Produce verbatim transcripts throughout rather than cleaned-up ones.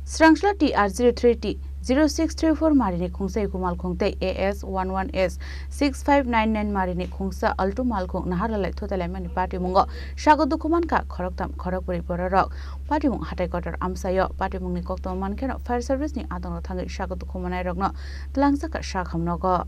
Srangsla T R zero three T zero six three four marini khungsa Eco malkhung tei A S one one S six five nine nine marini khungsa Alto malkhung naharlalai thutalaimani patimungo sago dukhu mankha khoroktham khorokbrwi bororok. Patimung hatai kotor amchaio patimungni koktwma mankheno fire service ni adongrok thangwi sago dukhu manairokno twlangjakha sak hamnogo.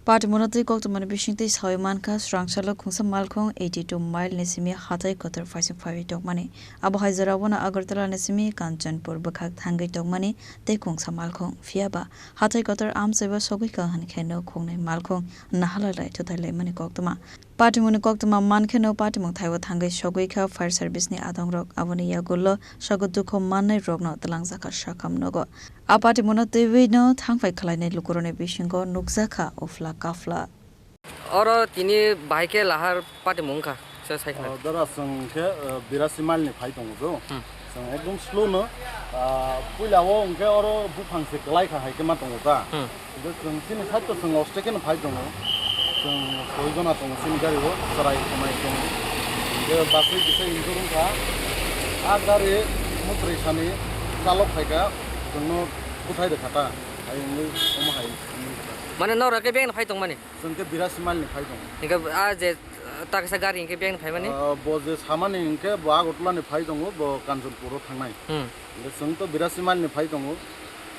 Patimungno twi koktwmani bisingtwi sawi mankha, Srangsalo khungsa malkhung eighty two mile ni simi hatai kotor phaising phaiwi tongmani. Abo hai jorao bono Agartala ni simi Kanchanpur bwkhak thangwi tongmani tei khungsa malkhung. Phiya ba hatai kotor amchaibo sogwi kha hwn khe no khungnwi malkhung naharlalai thutailaimani koktwma. Patimungni koktwma mankheno patimung thaibo thangwi sogwi kha fire service ni adongrok. Aboni yagulo sago dukhu mannairokno twlangjakha sak hamnogo. A patimungno twiwi no thangphai khlainai lukurokni bisingo nukjakha uphla kaphla. Oro tini bahai khe lahar patimung wngkha, se sai khna. O, dara chwng khe, o, birasi mile ni phai tongo do. Hmm. Chwng ekdom slow no, ah, puila o hwnkhe oro buphang se kwlai kha hai khe ma tongo ta. Hmm. Hwnkhe chwng chini side o chwng oste khe no phai tongo. Chwng soi jona tongo chini gari o, chwrai khwnai tongo. Hwnkhe basui kisa injure wngkha. A gari mwtwrwi sani chalok phaikha, chwngno bwthai rwkha ta. Hai wngwi omo hai wngwi kha ta. Mane norok khe beng no phai tongmani? Chwng khe birasi mile ni phai tongo. Hingke a je, uh, ta kaisa gari hingke beng ni phaimani? Ah, bo je samani hingke bo Agartala ni phai tongo, bo Kanchanpur o thangnai. Hmm. Hingke chwng to birasi mile ni phai tongo.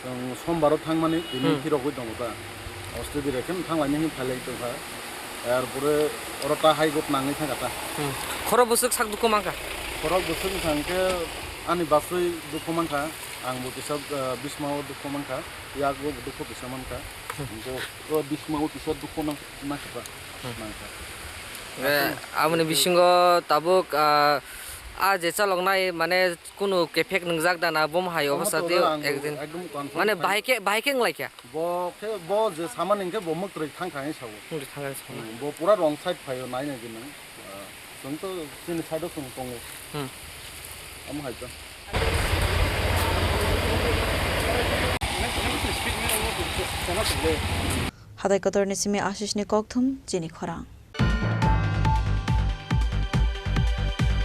Chwng Sombar o thangmani tini Hmm. phirogwi tongo ta. Oste dire khe thanglaini hin phailai tongkha. Erpore oro ta hai got nangwi thangkha ta. Hmm. Khorok bwswk sak dukhu mankha? Khorok bwswk wngkha hingke ani basui dukhu mankha. Ang bo kisa, ah, bismao dukhu mankha. Yago bo dukhu kisa mankha. Hmm. Hingke o bismao kisa dukhu nang-, nangkha ta. Hmm. Nangkha. Eh, aboni bisingo tabuk, ah, a je chaloknai mane kunu kephek nwngjak da na, bom hai omo obostha to tei da ang ekdin. Ekdom confirm mane khai bahai khe, bahai khe wnglaikha. Bo khe, bo je samani hingke bo mwtwrwi thangkha hinwi sao. Mwtwrwi thangkha hinwi sao. Hmm, bo pura wrong side phaio, nai nai di nang. Ah, chwng to chini side o chwng tongo. Hmm. Amo hai to. Hatai kotor ni simi Ashish ni kokthum chini khorang.